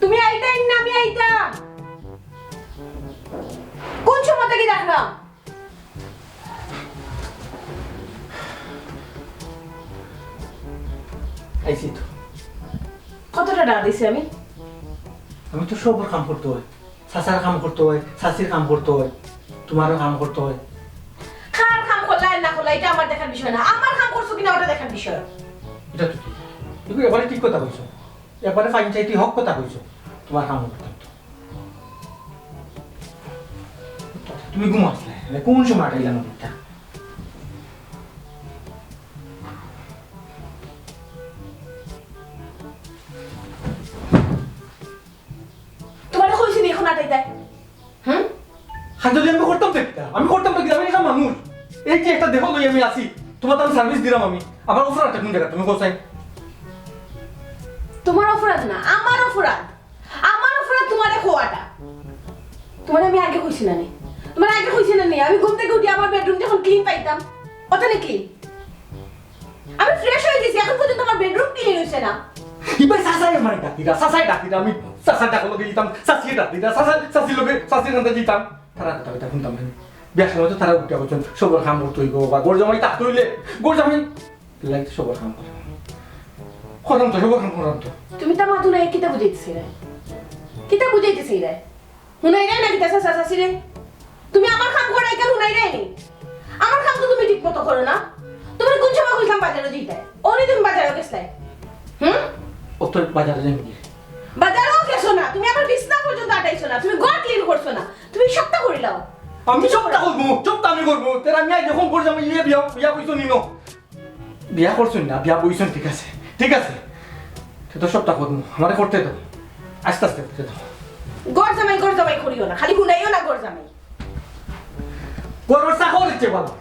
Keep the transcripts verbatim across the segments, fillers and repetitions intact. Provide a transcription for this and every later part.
তুমি আইতায় না, আমি আইতাম। কোন সময় থাকি ডাকরাম? আইছি তো। কতটা ডাক দিছি আমি? আমি তো সবর কাম করতে হয়, চাচার কাম করতে হয়, চাচির কাম করতে হয়, তোমারও কাম করতে হয়। কার কাম করলা আর না করলা, এটা আমার দেখার বিষয় না। আমার কাম করছো কিনা, ওটা দেখার বিষয়। এটা তো ঠিক, তুমি এবারে ঠিক কথা কইছো, এবারে পঞ্চায়েতি হক কথা কইছো। তোমার কাম করতাম তো। তুমি ঘুমাও আছলায়, কোন সময় আটাইলাম অনেকটা? তোমারে কইছি নি এখন আটাইতায়? হুম? আর যদি আমি করতাম তো কিতা? আমি করতাম তো কিতা? আমি একটা মানুষ। এই যে একটা দেহ লই আমি আছি, তোমার তো আমি সার্ভিস দিলাম আমি। আমার অপরাধটা কোন জায়গা? তুমি কোথায়? তোমার অপরাধ না, আমার অপরাধ। আমার অপরাধ তোমারে খোয়াটা। তোমারে আমি আগে কইছি না নি? তোমারে আগে কইছি না নি? আমি ঘুম থাকি উঠি আমার বেডরুম যখন ক্লিন পাইতাম, ওটা নি ক্লিন? আমি ফ্রেশ হয়ে গেছি, এখন পর্যন্ত আমার বেডরুম ক্লিন হইছে না। ইবায় চাচায় আমারে ডাক দিতা, চাচায় ডাক দিতা, আমি চাচার ডাকর লগে যেতাম, চাচিয়ে ডাক দিতা, চাচা, চাচির লগে, চাচির কাছে যেতাম। তারা কথা কথা শুনতাম না। বিয়ার সময় তো তারা উঠে বলছেন, সবর কাম করতে হইব বাবা, ঘর জামাই থাকতে হইলে, ঘর জামাই লাগে তো সবর কাম করে। করতাম তো, সবর কাম করতাম তো। তুমি তো মাথু নাই, কিতা বুঝাইতেছি রে? কিতা বুঝাইতেছি রে? হুনাইরায় না কিতা চাচা চাচিরে? তুমি আমার কাম করাই কেন হুনাইরায় নি? আমার কাম তো তুমি ঠিক মতো করো না। তোমার কোন সময় কইলাম বাজারো যাইতায়? অনে তুমি বাজারো গেছলায়। হুম? ও তো বাজারো যাইনি। বাজারো গেছো না। তুমি আমার বিছনা পর্যন্ত আটাইছো না। তুমি ঘর ক্লিন করছো না। তুমি সবটা করিলাও। আমি সবটা করবো, সবটা আমি করবো। তেরা মিয়া যখন ঘর জামাই ইয়ে বিয়া, বিয়া কইছো নি ন? বিয়া করছইন না, বিয়া বইছইন, ঠিক আছে, ঠিক আছে। তে তো সবটা করমু, আমারে করতে দাও, আস্তে আস্তে করতে দাও। ঘর জামাই, ঘর জামাই করিও না, খালি হুনাইও না ঘর জামাই। ঘরর চাকর ইচ্ছে বাবা,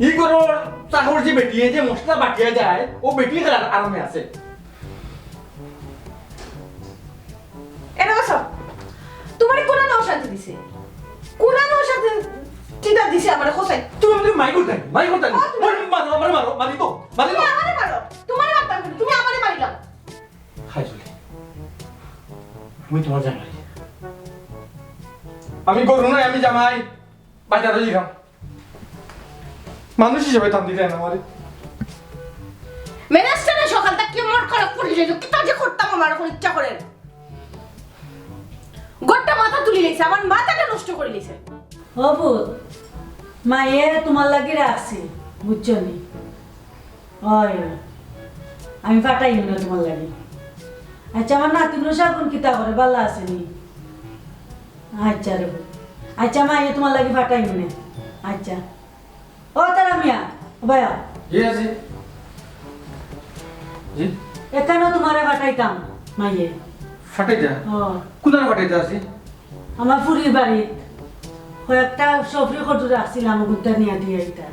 ই ঘরর চাকর যে বেটি, এই যে মশলা বাটিয়া যায়, ও বেটি আর আরামে আছে। এনে বসো। তোমারে কোন অশান্তি দিছে? কোন অশান্তি টিটা দিছে আমারে কোথায়? তুমি আমারে মাই করতে, মাই করতে। ও, তুমি ওই মারো, আমারে মারো, মারি তো, মারি তুমি তো। আমারে মারো। তোমারে মারতাম কেন? তুমি আমারে মারিলাও। হাই চলে। আমি তোমার জামাই। আমি গরু নয়, আমি জামাই। বাজারো যাইলাম। মানুষ হিসেবে দাম দিলে না আমারে। মেজাজটা না সকাল থাকি আমার খারাপ করি যাইল। কিতা যে করতাম আমার এখন ইচ্ছা করে। ঘরটা মাথা তুলি লাইছে, আমার মাথাটা নষ্ট করি লাইছে। ও পুত, মায়ে তোমার লাগি রাখছি, বুঝছো নি? অয়, অয়। আমি পাঠাইমু না তোমার লাগি। আচ্ছা, আমার নাতিন রোশাগুন কিতা করে, বালা আছে নি? আচ্ছা রে বউ। আচ্ছা, মায়ে তোমার লাগি পাঠাইমু নে। আচ্ছা। ও তারা মিয়া, ও ভাইয়া। জি, আছে। জি। এখানো তোমারে পাঠাইতাম, মায়ে। পাঠাইতা? ও। কোথায় পাঠাইতা আছে? আমার ফুরির বাড়ি। কয়েকটা সবরি কদু রাখছিলাম, ওগুনটা নিয়া দিয়া আইতা।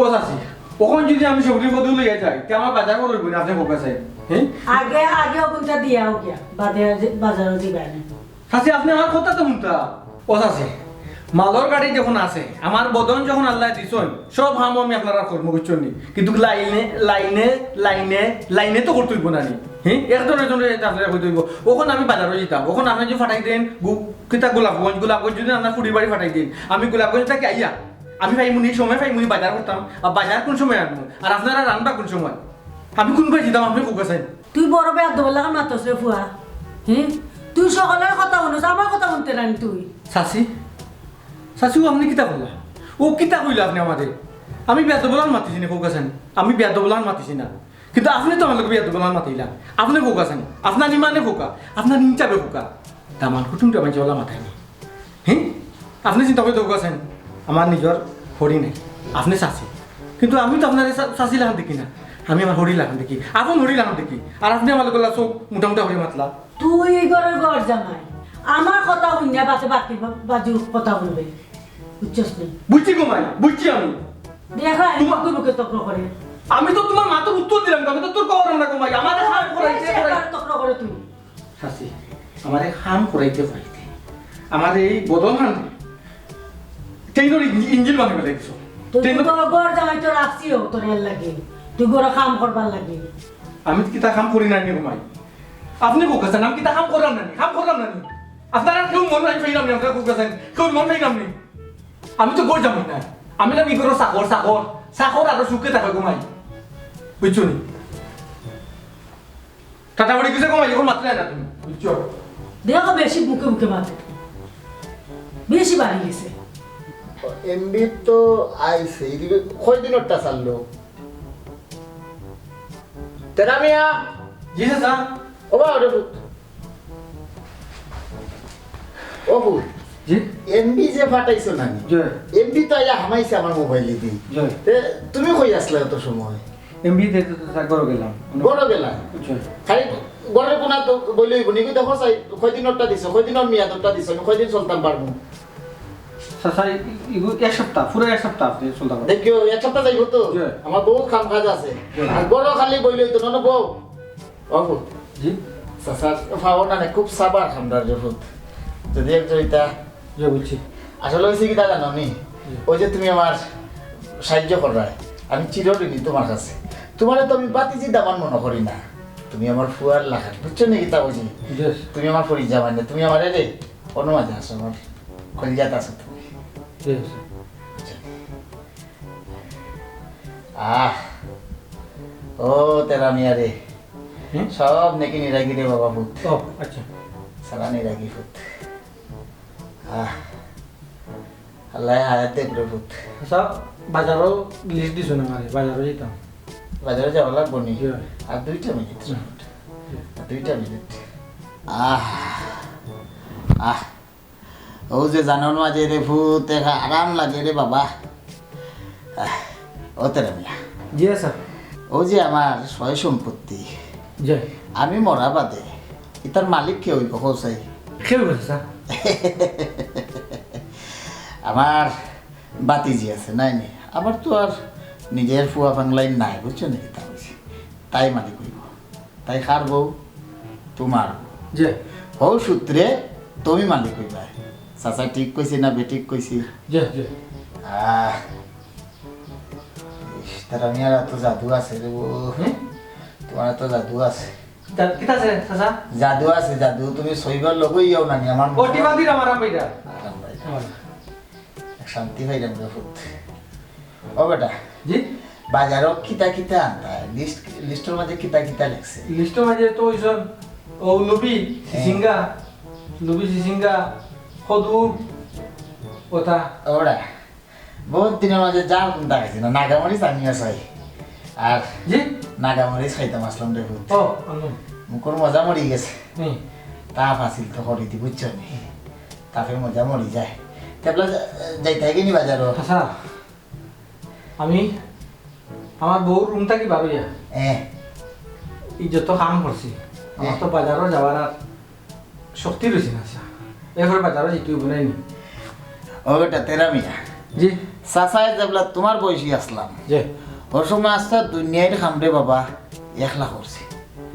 ও চাচি, অখন যদি আমি সবরি কদু লইয়া যাই, তে আমার বাজার করো অইবো না, আপনে কউক্কা চাইন, হ্যাঁ? আগে, আগে ওগুনটা দিয়া আও গিয়া, বাদে যে-, বাজারো দিবা নে। চাচি, আপনে আমার কথা তো হুনতা। ও চাচি, মালর গাড়ি যখন আছে, আমার বদন যখন আল্লায় দিছইন, সব কামও আমি আপনারার করমু, বুঝছইন নি? কিন্তু লাইনে, লাইনে, লাইনে, লাইনে তো করতে অইবো না নি? হ্যাঁ? একজন একজনরে এটা আপনারার করতে অইবো। অখন আমি বাজারো যাইতাম, অখন আপনে যদি পাঠাই দেইন, গু-, কিতা গোলাপগঞ্জ, গোলাপগঞ্জ যদি আপনার ফুরির বাড়ি পাঠাই দেইন, আমি গোলাপগঞ্জ থাকি আইয়া আমি পাইমু নি, সময় পাইমু নি বাজার করতাম, আর বাজার কোন সময় আনমু, আর আপনারা রানবা কোন সময়? আমি কোন বায় যাইতাম, আপনে কউক্কা চাইন। তুই বড় বেয়াদবর লাখান মাতস রে ফুয়া, হ্যাঁ? তুই সকলর কথা হুনস, আমার কথা হুনতে নায় নি তুই। চাচি, চাচি, ও আপনে কিতা কইলা? ও কিতা কইলা আপনে আমারে? আমি বেয়াদবর লাখান মাতিছি না, কউক্কা চাইন। আমি বেয়াদবর লাখান মাতিছি না। কিন্তু আপনে তো আমার লগে বেয়াদবর লাখান মাতিলা। আপনে কউক্কা চাইন। আপনার ইমানে কউক্কা, আপনার ইনসাফে কউক্কা। দামান কুটুমটা মানষে অলা মাতায় নি। হ্যাঁ? আপনে চিন্তা করি দেখউক্কা চাইন, আমার নিজর হরি নাই, আপনে চাচি। কিন্তু আমি তো আপনারে চা-, চাচি লাখান দেখি না, আমি আমার হরি লাখান দেখি, আপন হরি লাখান দেখি। আর আপনে আমার লগে অলা চউখ মুটা মুটা করি মাতলা। তুই ই ঘরর ঘর জামাই, আমার কথা হুনিয়া বাদে বাকি বা-, বাজু কথা হুনবে, বুঝছস নি? বুঝছি গো মাই, বুঝছি আমি। দেখা, তোমার মুখে মুখে তর্ক করে। আমি তো তোমার মাতর উত্তর দিলাম, আমি তো তর্ক করলাম না গো মাই, আমারে কাম করাইতে, সে করাইতে। কার তর্ক করে তুই? চাচি, আমারে কাম করাইতে করাইতে, আমারে এই বদন হান, ট্রেনর ইঞ্জি-, ইঞ্জিন বানাই ফেলাই দিছো। তুই ট্রেনর তো ঘর জামাই তো রাখছিও তোর এর লাগি, তুই ঘরো কাম করবার লাগি। আমি তো কিতা কাম করি না নি গো মাই। আপনে কউক্কা চাইন, আমি কিতা কাম কররাম না নি? কাম কররাম না নি? আপনারার কেউর মন আমি পাইরাম নি, আপনারা কউক্কা চাইন, কেউর মন পাইরাম নি? আমি তো ঘর জামাই না, আমি অইলাম ই ঘরর চাকর, চাকর, চাকর আরো সুখে থাকে গো মাই, বুঝছো নি? টাটা বাড়ি কিসে গো মাই, অখন মাতরায় না তুমি, বুঝছো? দেখো বেশি মুখে মুখে মাতে, বেশি বাড়ি গেছে। এমবি তো আইছে, ইদিকে কয়দিনরটা ছাড়লো? তেরা মিয়া। জি চাচা। ও বা, ওরে পুত। ও পুত। জি? এমবি যে ফাটাইছো না নি? জি। এমবি তো আইয়া হামাইছে আমার মোবাইলেদি। জি। তে তুমি কই আছলা অত সময়? এমবি তে তো, তো, তো ঘরো গেলাম। ঘরো গেলা? জি। খালি ঘরর কোনাত বইলে অইবো নি? দেখো চাই, কয়দিনরটা দিছো, কয়দিনর মেয়াদরটা দিছো, আমি কয়দিন চলতাম পারমু? চাচা, ই-, ইগু এক সপ্তাহ, পুরা এক সপ্তাহ আপনে চলতা পারবা। দেখিও, এক সপ্তাহ যাইবো তো? জি। আমার বহুত কাম কাজ আছে। জি। আর ঘরো খালি বইলে অইতো না, বউ। ও পুত। জি? চাচার পাও না নে, খুব সাবার খামড়ার রে পুত। যদি একজন ইতা জি, বুঝছি। আসলে অইছে কিতা জানো নি? জি। ওই যে তুমি আমার সাহায্য কররায়, আমি চিরঋণী তোমার কাছে। তোমারে তো আমি বাতিজি দামান মনো করি না, তুমি আমার ফুয়ার লাখান, বুঝছো নি কিতা কইছি? জি। তুমি আমার ফুড়ির জামাই না, তুমি আমার এরে অনুমাজে আছো, আমার কলিজাত আছো তুমি। জি, জি। আহ, ও তেরা মিয়া রে, হুম? সব নেকি নিরাগি রে বাবা পুত। ও, আচ্ছা। সারা নিরাগি পুত। আহ, আল্লাহ হায়াত দেখ রে পুত। আচ্ছা, বাজারো লিস্ট দিছো না আমারে, বাজারো যাইতাম। বাজারো যাওয়া লাগবো নি? জি। আর দুইটা মিনিট, হুম। আর দুইটা মিনিট। আহ, আহ। ও যে জানোর মাঝে রে পুত, দেখা আরাম লাগে রে বাবা। আহ, ও তেরা মিয়া। জি স্যার। ও যে আমার সয় সম্পত্তি, জি। আমি মরা বাদে ইতার মালিক কে অইবো, কও চাই? কে অইবো স্যার? আমার বাতিজি আছে, নাই নি? আমার তো আর নিজের ফুয়া ফাংলাইন নাই, বুঝছো নি? তা অইছে, তাই মালিক অইবো। তাই কার বউ? তোমার। জি। হউ সূত্রে তুমি মালিক অইবায়। চাচা ঠিক কইছে না বেঠিক কইছে? জি, জি। আহ, ইস, তেরা মিয়ার তো জাদু আছে রে বউ। হুম? তোমার তো জাদু আছে। জা-, কিতা আছে, চাচা? জাদু আছে, জাদু। তুমি ছইবার লগে অইয়াও না নি, আমার ও, মনে টিপা দিলাম আরাম ভাইটা। আরাম ভাই। আমার। শান্তি পাইলাম রে পুত। ও বেটা। জি? বাজারো কিতা কিতা আনতা? লিস্ট, লিস্টর মাঝে কিতা কিতা লেখছে? লিস্টর মাঝে তো অইছইন, ও লুবি, হ্যাঁ। সিসিঙ্গা, লুবি সিসিঙ্গা, কদু, ওটা। ওরা, বহুত দিনর মাঝে জাল কুন্তা খাইছি না, নাগামরিচ আনিয়া চাই। আর জি? নাগামরিচ খাইতাম আছলাম রে পুত। ও, আনলাম। মুখর মজা মরি গেছে। হুম। তাপ আছিল তো করি দি, বুঝছো নি? তাপে মজা মরি যায়। তে বলে, যা-, যাইতায় গি নি বাজারো? আচ্ছা, আমি আমার বউর রুম থাকি বার অইয়া হ্যাঁ। ই যত কাম করছি, আমার হ্যাঁ। তো বাজারো যাওয়ার আর শক্তি রইছে না, আচ্ছা। এরপরে বাজারো যাইতে অইবো না নি? ও বেটা, তেরা মিয়া। জি। চাচায় যেবলা তোমার বয়সী আছলাম। জি। ওর সময় আস্তা দুনিয়ার কাম রে বাবা, একলা করছি।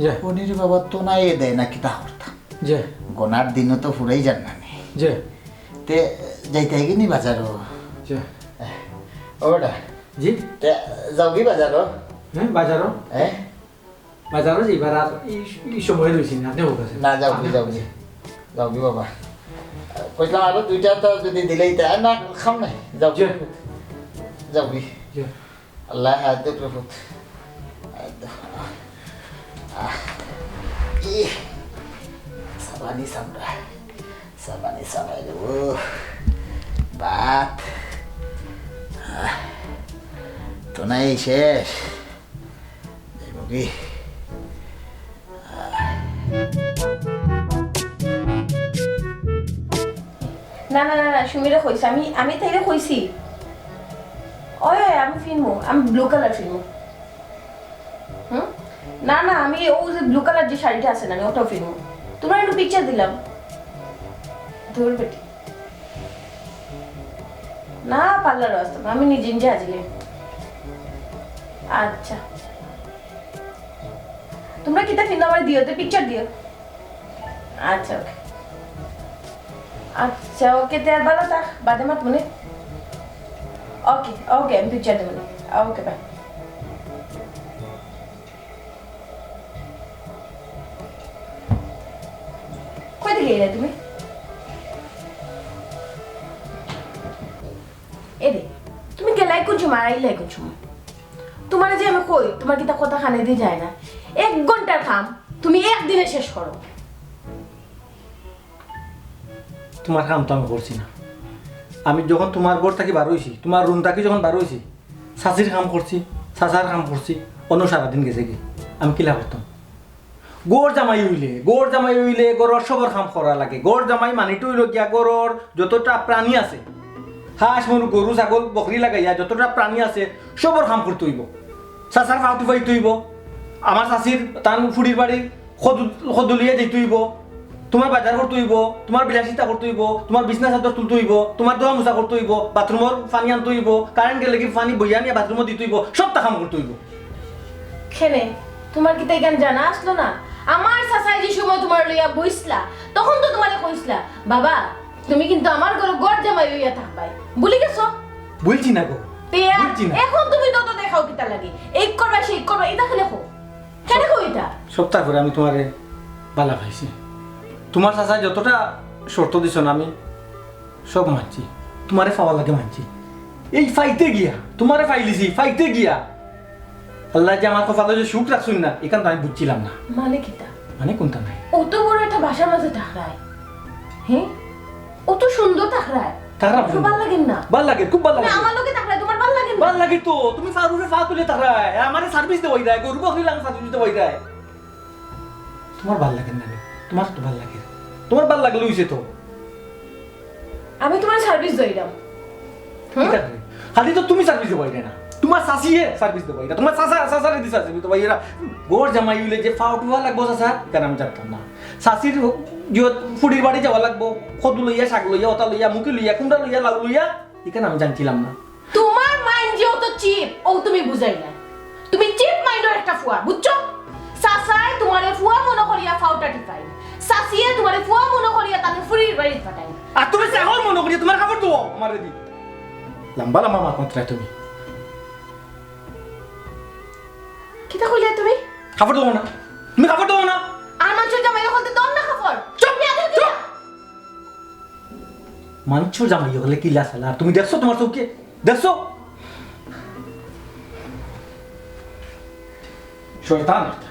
জি। অনে রে বাবা, তোনায় দেয় না, কিতা করতাম? জি। গনার দিনও তো ফুরাই যার না নি। জি। তে যাইতায় গি নি বাজারো? জি। ও বেটা। জি? তে যাওগি বাজারো? হ্যাঁ, বাজারো। হ্যাঁ? বাজারো যাইবার আর ই, ই সময় রইছে না, আপনে বলতেছেন। না, যাওগি, আপনে যাওগি। বলতেছেন। যাওগি বাবা। কইছিলাম আরো দুইটা তো যদি দিলেই তা, না, খাম নাই। যাওগি। জি। যাওগি। জি। আল্লাহ হায়াত দেখ রে পুত। আহ, ই, সাবানি সামরা। সাবানি সাবাই রে, ও, ভাত। আহ, তো নাই শেষ। যাইব কি? না, না, না, না, সুমিরে কইছি, আমি, আমি তাইরে কইছি। ওই, ওই, আমি ফিনমু, আমি blue colour ফিনমু। হুম? না, না, আমি ও যে blue colour যে শাড়িটা আছে না, আমি ওটাও ফিনমু। তোমরা একটু picture দিলাম। ধুর বেটি। না, parlour আসতাম না, আমি নিজে নিজে হাজির হই। আচ্ছা। তোমরা কিতা ফিন্দো আমারে দিও, তে picture দিও। আচ্ছা, OK। আচ্ছা, OK, তে আর ভালো থাক, বাদে মাত মনে। OK, OK, আমি picture দেবো না। OK, bye। এরে তুমি, এরে, তুমি গেলায় কোন সময়, আইলায় কোন সময়? তুমারে যে আমি কই, তুমার কিতা কথা কানে দি যায় না? এক ঘন্টার কাম তুমি একদিনে শেষ করো। তুমার কাম তো আমি করছি না। আমি যখন তুমার ঘর থাকি বার অইছি, তুমার রুম থাকি যখন বার অইছি, চাচির কাম করছি, চাচার কাম করছি, অন্য সারাদিন গেছে কি? আমি কিলা করতাম? ঘর জামাই অইলে, ঘর জামাই অইলে ঘরর সবর কাম করা লাগে। ঘর জামাই মানেটা অইলো গিয়া ঘরর যতটা প্রাণী আছে, হাঁস, মুরগ, গরু, ছাগল, বকরি লাগাইয়া যতটা প্রাণী আছে, সবর কাম করতে অইবো। চাচার পাও টিপাইতে অইবো, আমার চাচির তান ফুড়ির বাড়ির কদু-, কদু লইয়া যাইতে অইবো, তুমার বাজার করতে অইবো, তুমার বিলাসিতা করতে অইবো, তুমার বিছনা চাদর তুলতে অইবো, তুমার ধোয়া মোছা করতে অইবো, বাথরুমর পানি আনতে অইবো, কারেন্ট গেলে কি পানি বইয়া আনিয়া বাথরুমো দিতে অইবো, সবটা কাম করতে অইবো। কেনে? তুমার কিতা ইখান জানা আছলো না? আমার চাচায় যে সময় তুমারে লইয়া বইছলা, তখন তো তুমারে কইছলা, "বাবা, তুমি কিন্তু আমার ঘরো ঘর জামাই অইয়া থাকবায়।" ভুলি গেছো? ভুলছি না গো। তে আর ভুলছি না। এখন তুমি তো, তো দেখাও কিতা লাগে? এই করবা, সেই করবা, ইতা কেনে কও? কেনে কও ইতা? সপ্তাহ পরে আমি তুমারে বালা পাইছি। তুমার চাচায় যতটা শর্ত দিছইন আমি সব মানছি, তুমারে পাওয়ার লাগি মানছি। এই পাইতে গিয়া, তুমারে পাইলিছি, পাইতে গিয়া আল্লায় যে আমার কপালো যে সুখ রাখছইন না, ইখান তো আমি বুঝছিলাম না। মানে কিতা? মানে কুনতা নাই? অত বড় একটা বাসার মাঝে থাকরায়, হে? অত সুন্দর থাকরায়। থাকরাম সুন্দর। ভালা লাগের না? ভালা লাগের, খুব ভালা লাগের। আমার লগে থাকরায়, তুমার ভালা লাগের না? ভালা লাগের তো, তুমি পাওর উপরে পাও তুলে থাকরায়, আমারে সার্ভিস দেওয়াইরায়, গরু বকরি লাখান সার্ভিস দেওয়াইরায়। তুমার ভালা লাগের না নি? তুমার তো ভালা লাগের। তুমার ভালা লাগলে অইছে তো। আমি তুমার সার্ভিস দেওয়াইরাম। হুম? কিতা করে? খালি তো তুমি সার্ভিস দেওয়াইরায় না। তুমার চাচিয়ে সার্ভিস দেওয়াইরা। তুমার চাচা, চাচারে দি সার্ভিস দেওয়াইরা। ঘর জামাই অইলে যে পাও টিপা লাগবো চাচা, ইখান আমি জানতাম না। চাচির ইয়ো ফুড়ির বাড়ি যাওয়া লাগবো। কদু লইয়া, শাক লইয়া, অতা লইয়া, মুখি লইয়া, কুমড়া লইয়া, লাউ লইয়া, ইখান আমি জানছিলাম না। তুমার মাইন্ড যে অত চিপ, অউ তুমি বুঝাইলায়। তুমি চিপ মাইন্ডর একটা ফুয়া, বুঝছো? চাচায় তুমারে ফুয়া মনো করিয়া পাওটা টিপাইন, চাচিয়ে তুমারে ফুয়া মনো করিয়া তান ফুড়ির বাড়িত পাঠাইন। আর তুমি চাকর মনো করিয়া তুমার কাপড় ধোয়াও আমারে দি। লম্বা লম্বা মাত মাতরায় তুমি। কিতা কইলায় তুমি? কাপড় ধোয়াও না। তুমি কাপড় ধোয়াও না। আর মানষর জামাই অকলতে ধোন না কাপড়। চুপ, বেয়াদব চুপ। কিতা? মানষর জামাই অকলে কিলা চালায়, আর তুমি দেখছো তুমার চউখে? দেখছো? শয়তান একটা।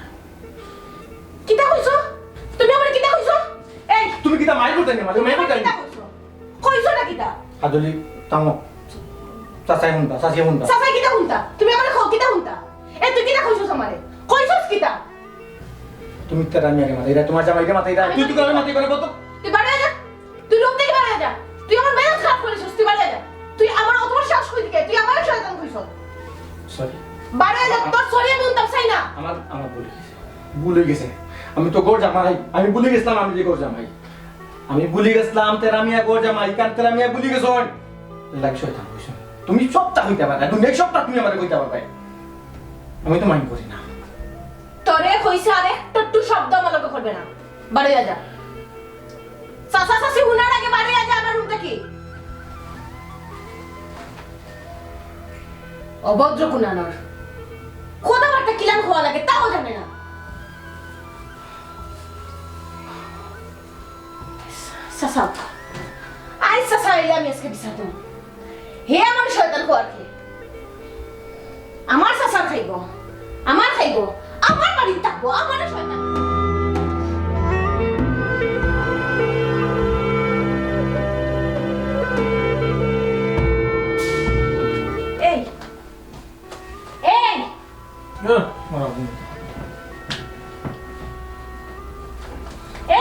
কিতা কইছো? তুমি আমারে কিতা কইছো? এই, তুমি কিতা মাইর করতায় নি? মাইর করতায় নি? কিতা কইছো? কইছো না কিতা? কাজলি, থামো। চাচায় হুনতা, চাচিয়ে হুনতা। চাচায় কিতা হুনতা? তুমি আমারে কও, কিতা হুনতা? এ, তুই কিতা কইছস আমারে? কইছস কিতা? তুমি তেরা মিয়ারে মাতাইরায়, তুমার জামাইরে মাতাইরায়, তুই তুকারে মাতাইরায়, কত? তুই বাড়ি যা। তুই রুম থাকি বারইয়া যা। তুই আমার মেজাজ খারাপ করিস, তুই বারইয়া যা। তুই আমার অত বড় সাহস কই থেকে? তুই আমারে শয়তান কইছস। সরি। বারইয়া যা, তোর সরি আমি হুনতাম চাই না। আমার, আমার ভুল অই গেছে। ভুল অই গেছে। আমি তো ঘর জামাই, আমি ভুলি গেছলাম আমি যে ঘর জামাই। আমি ভুলি গেছলাম তেরা মিয়া ঘর জামাই, ইখান তেরা মিয়া ভুলি গেছইন। এর লাগি শয়তান কইছইন। তুমি সবটা কইতায় পারবায়, দুনিয়ার সবটা তুমি আমারে কইতায় পারবায়। আমি তো মাইন্ড করি না। তোরে কইছি আর একটা একটু শব্দ আমার লগে করবে না। বারইয়া যা। চাচা চাচি হুনার আগে বারইয়া যা আমার রুম থাকি। অভদ্র কুনানর। কথাবার্তা কিলান কওয়া লাগে তাও জানে না। চাচা, আইজ চাচা আইলে আমি আজকে বিচার দেব। হে আমার শয়তান কোয়ার কে। আমার চাচার খাইবো, আমার খাইবো, আমার বাড়িত থাকবো, আমারে শয়তান। এই, এই, হ্যাঁ, মারা বন্ধু।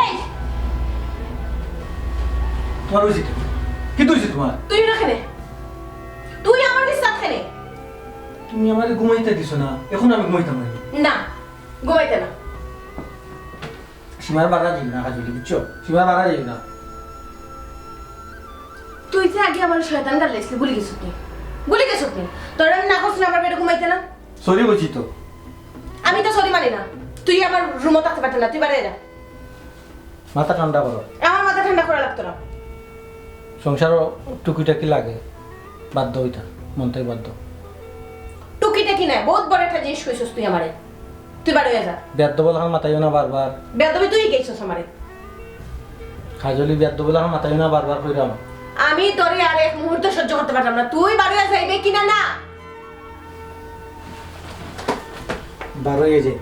এই! তুমার অইছে কিতা? কিতা অইছে তুমার? তুই না কেনে? তুই আমার বিছনাত কেনে? তুমি আমারে ঘুমাইতে দিছো না, এখন আমি ঘুমাইতাম না। না, ঘুমাইতে না। সীমার বাড়া যাইও না, কাজলি, বুঝছো? সীমার বাড়া যাইও না। তুই যে আগে আমার শয়তান গাল লাইছলি, ভুলি গেছত নি? ভুলি গেছত নি? তোর আমি না করছি না আমার বেডে ঘুমাইতে না? সরি কইছি তো। আমি তো সরি মানি না। তুই আমার রুমো থাকতে পারতে না, তুই বারইয়া যা। মাথা ঠান্ডা করো। আমার মাথা ঠান্ডা করা লাগতো না। সংসারো টুকিটাকি লাগে, বাধ্য অইতা, মন থাকি বাধ্য। টুকিটাকি নায়, বহুত বড় একটা জিনিস কইছস তুই আমারে। তুই বারইয়া যা। বেয়াদব লাখান মাতাইও না বারবার। বেয়াদবি তুই গেছস আমারে। কাজলি, বেয়াদব অইলে আমার মাথায় না, বারবার কইরাম। আমি তোরে আর এক মুহূর্ত সহ্য করতে পারতাম না। তুই বাড়িয়া যাইবে কিনা না? বারইয়া যাই।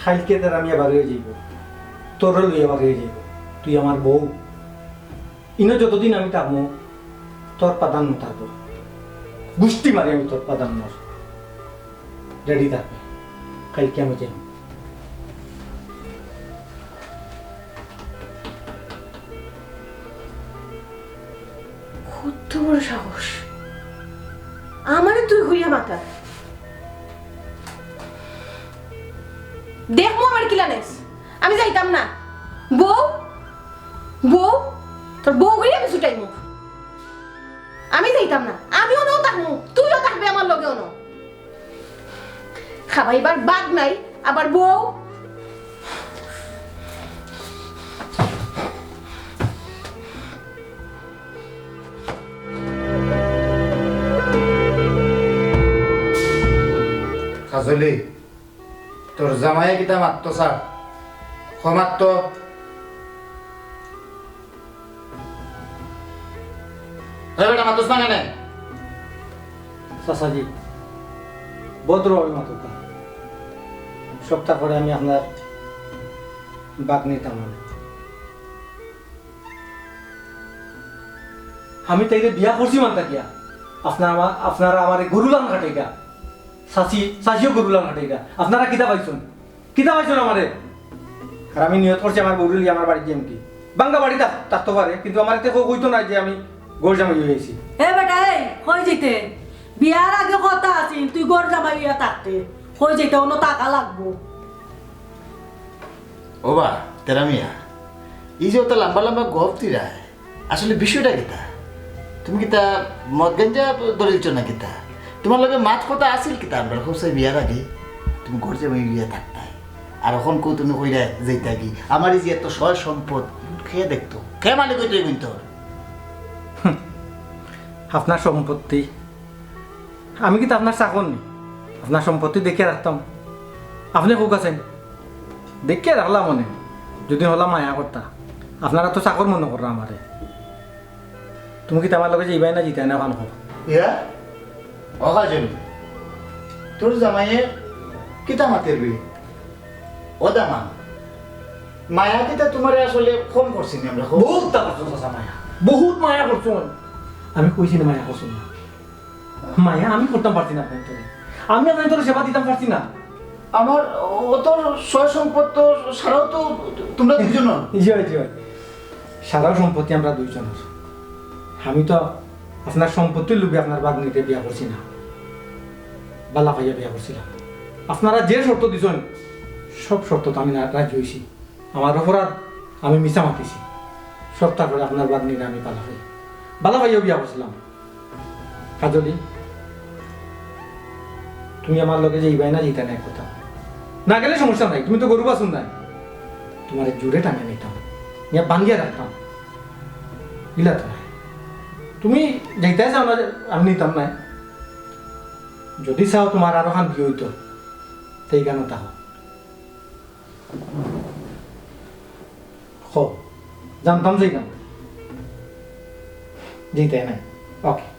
কাইলকে তার আমি বারইয়া যাইব। তোরে লইয়া বারইয়া যাইব। তুই আমার বউ। ইনো যতদিন আমি থাকমু, তোর প্রাধান্য থাকবো। গুষ্টি মারি আমি তোর প্রাধান্য। রেডি থাকবে। কাইলকে আমি যাইব। কত বড় সাহস! আমারে তুই কইয়া মাতার। দেখমু আমার কিলা নেস। আমি যাইতাম না। বউ, বউ, তোর বউগুরে আমি ছুটাইমু। আমি যাইতাম না। আমি অনো থাকমু, তুইও থাকবে আমার লগে অনো। খাবাইবার বাদ নাই, আবার বউ। কাজলি, তোর জামাইয়ে কিতা মাততো স্যার? হ মাততো। এই বেটা, মাতস না কেনে? চাচাজি, ভদ্রভাবে মাতউক্কা। সপ্তাহ পরে আমি আপনার বাগনির দামান। আমি তাইরে বিয়া করছি মানতা কিয়া? আপনারা আমা-, আপনারা আমারে গরু লান খাটাইরা। চাচি, চাচিও গরু লান খাটাইরা। আপনারা কিতা পাইছইন? কিতা পাইছইন আমারে? আর আমি নিয়ত করছি আমার বউরে লইয়া আমার বাড়িত যাইমুগি। ভাঙ্গা বাড়ি থাক-, থাকতো পারে, কিন্তু আমারে তে কেউ কইতো নায় যে আমি ঘর জামাই অইয়া আইছি। এ বেটা, এই, কই যাইতে? বিয়ার আগে কথা আছিল, তুই ঘর জামাই অইয়া থাকতে। কই যাইতে, অনো থাকা লাগবো। ও বা, তেরা মিয়া, ই যে অত লম্বা লম্বা গপ দিরায়, আসলে বিষয়টা কিতা? তুমি কিতা মদ গাঞ্জা ধরিলছো না কিতা? তুমার লগে মাত কথা আছিল কিতা আমরার কও চাই বিয়ার আগে? তুমি ঘর জামাই অইয়া থাকতায়। আর অখন কও তুমি কইরায় যাইতাগি। আমার ই যে অত সয় সম্পদ, কে দেখতো? কে মালিক অইতো অখন তোর? আপনার সম্পত্তি আমি কিতা আপনার চাকর নি? আপনার সম্পত্তি দেখিয়া রাখতাম। আপনে কউক্কা চাইন। দেখিয়া রাখলাম অনে। যদি হলা মায়া করতা। আপনারা তো চাকর মনো কররা আমারে। তুমি কিতা আমার লগে যাইবায় না যাইতায় নায় অখান কও। ইয়া? ও কাজলি, তোর জামাইয়ে কিতা মাতের বে? ও দামান, মায়া কিতা তুমারে আসলে কম করছি নি আমরা, কও? বহুত তা করছো চাচা মায়া। বহুত মায়া করছো। আমি কইছি না মায়া করছো না। মায়া আমি করতাম পারছি না আপনার তোরে। আমি আপনার তোরে সেবা দিতাম পারছি না। আমার অত সয় সম্পদ তো সারাও তো তুমরা দুইজন। জি অয়, জি অয়। সারাও সম্পত্তি আমরা দুইজনর। আমি তো আপনার সম্পত্তির লোভে আপনার বাগনিরে বিয়া করছি না। বালা পাইয়া বিয়া করছিলাম। আপনারা যে শর্ত দিছইন, সব শর্ত তো আমি না-, রাজি অইছি। আমার অপরাধ, আমি মিছা মাতিছি। সব তারপরে আপনার বাগনিরে আমি বালা পাই-, বালা পাইয়া বিয়া করছিলাম। কাজলি, তুমি আমার লগে যাইবায় না যাইতায় নায় এক কথা। না গেলে সমস্যা নাই, তুমি তো গরু বাছুর নায়। তুমারে জোরে টানিয়া নিতাম, নিয়া বান্ধিয়া রাখতাম। ইলা তো নায়। তুমি যাইতায় চাও না, আমি নিতাম নায়। যদি চাও তুমার আরোখান বিয়া অইতো, তে ইখানো থাকো। কও, জানতাম যাইতায় নায়। ওকে।